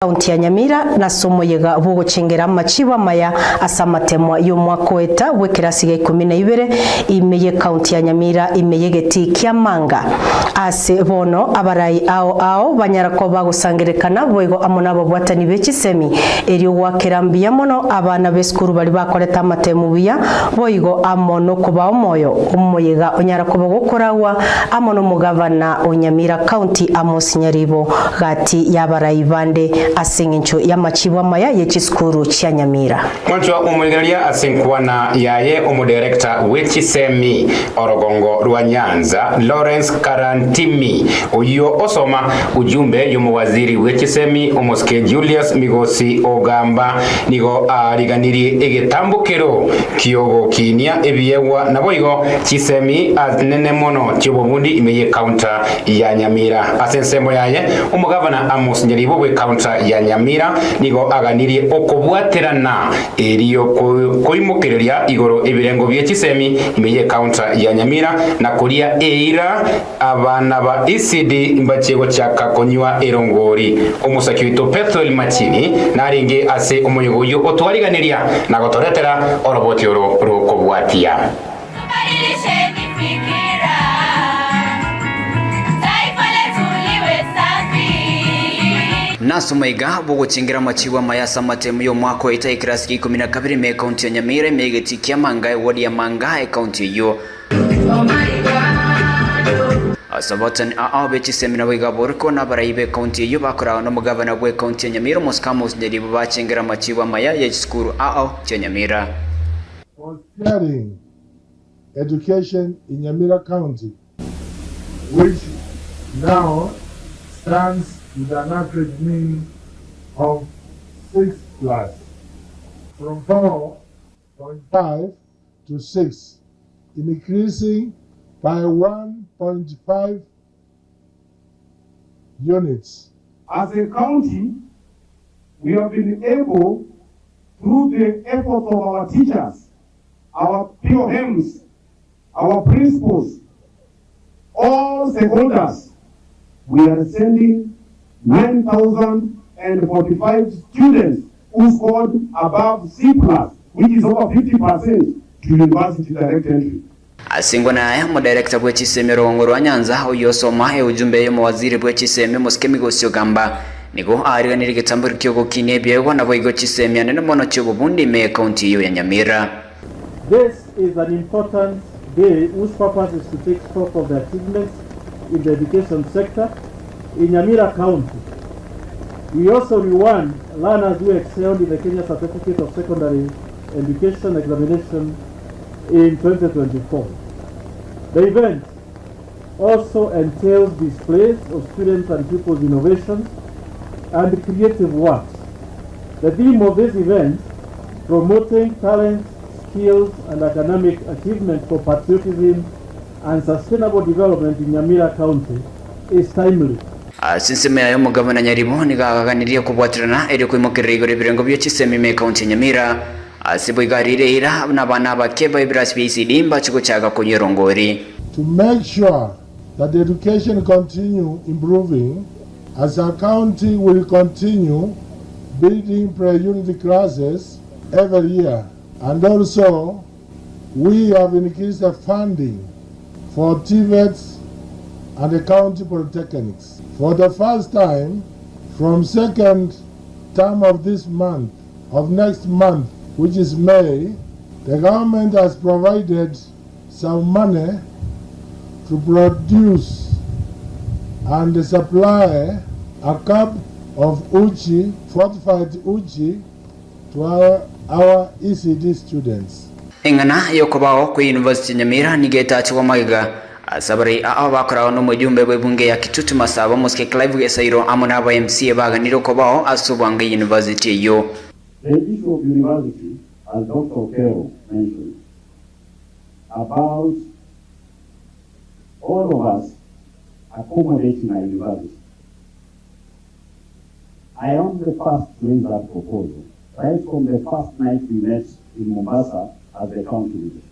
Ekaunti ya Nyamira nase omoyega bw'ogochengera amachibo amaya ase amatemwa y'omwaka oeta bw'ekerasi gia ikomi na ibere ime y'ekaunti ya Nyamira ime y'egetii kia Manga. Ase bono abarai ao ao banyara koba bagosangererekana boigo amo nababwatani be chisemi erio goakera mbuya mono abana b'esukuru baria bakorete amatemu buya boigo amo nokobaa omoyo omoyega onyara koba gokoragwa amo nomogavana o Nyamira County Amos Nyaribo gati y'abarai bande ase engencho y'amachibo amaya ye chisukuru chia Nyamira. Mwanchwa omoigereria ase enkwana yaye omodirector bwe chisemi orogongo rwa Nyanza Lawrence Karantimi oyio osoma ujumbe y'omowaziri bwe chisemi omosike Julius Migosi Ogamba nigo aariganirie egetambokero kiogokinia ebiegwa naboigo chisemi anene mono chiobobundi ime y'ecounty ya Nyamira. Ase ensemo yaye, omogavana Amos Nyaribo bw'ecounty ya Nyamira nigo aganirie okobwaterana erio koimokereria igoro ebirengo bie chisemi ime y'ecounty ya Nyamira na koria eira abana ba ECD mbachie gochaka konywa erongori. Omosaki oito Pethuel Machini narenge ase omoyega oyio otwariganiria na gotoretera oroboti oro rokobwatia. Nase omaiga bw'ogochengera amachibu amaya ase amatemu y'omwaka oeta ekerasi gia ikomi na kabere ime ekaunti ya Nyamira ime egetii kia Manga eward ya Manga ekaunti eyio. Ase abatani ao be chisemi naboigo aborokigwa na abarai b'ekaunti eyio bakoragwa nomogavana bw'ekaunti ya Nyamira Omosike Amos Nyaribo bachengera amachibu amaya ye chisukuru ao chia Nyamira. For steering education in Nyamira County which now stands with an average mean of 6 plus from 4.5 to 6, increasing by 1.5 units. As a county, we have been able, through the efforts of our teachers, our POMs, our principals, all stakeholders, we are sending 9,045 students who scored above C plus, which is over 50%, to university direct entry. Ase engwana yaye omodirector bwe chisemi orogongo rwa Nyanza oyio osoma eujumbe y'omowaziri bwe chisemi omosike Migosi Ogamba nigo aariganirie egetambori ki'ogokinia ebiegwa naboigo chisemi anene mono chi'obobundi ime y'ecounty eyio ya Nyamira. This is an important day whose purpose is to take stock of the achievements in the education sector in Nyamira County. We also reward learners who excelled in the Kenya Certificate of Secondary Education examination in 2024. The event also entails displays of students and pupils' innovations and creative works. The theme of this event, promoting talent, skills and academic achievement for patriotism and sustainable development in Nyamira County, is timely. Ase ensemo yaye omogabana Nyaribo nigo agaganirie kobwaterana erio koimokerera igoro ebirengo bie chisemi ime ekaunti ya Nyamira. Ase boigo ariire eira buna abana abake ba ebirasi bia ECD mbache gochaka konywa erongori. To make sure that education continue improving as a county will continue building pre-unit classes every year and also we have increased the funding for TVETs and the county polytechnics. For the first time from second term of this month of next month which is May, the government has provided some money to produce and supply a cup of uchi, fortified uchi to our, our ECD students. Eng'ana y'okobao kwe University ya Nyamira nigo etachigwa magega ase abarai ao bakoragwa nomojumbe bw'ebunge ya Kitutu Masaba omosike Clive Gesairo amo na aba MCA baganire okobao ase obwango eyunivasiti eyio. The issue of university as Doctor Okello mentioned about all of us accommodating a university. I am the first to raise that proposal right from the first night we met in Mombasa as the county leadership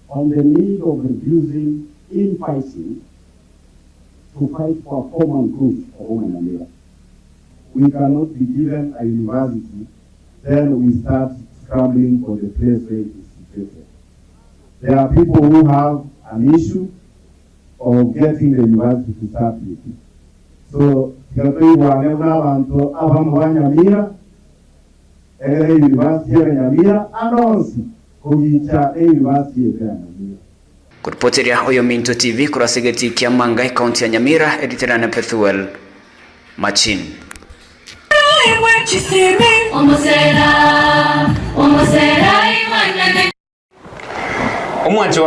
on the need of reducing infighting to fight for a common good of Nyamira. we cannot be given a university, then we start scrambling for the place where it is situated. There are people who have an issue of getting the university to start with. So tigatoigwane buna abanto abamo ba Nyamira, egere university ebe Nyamira, ande onsi kogicha ne university ebe ya Nyamira. Kuripoteria Oyominto TV korwa ase egetii kia Manga ekaunti ya Nyamira, Editor na Pethuel Machin. Omwancho.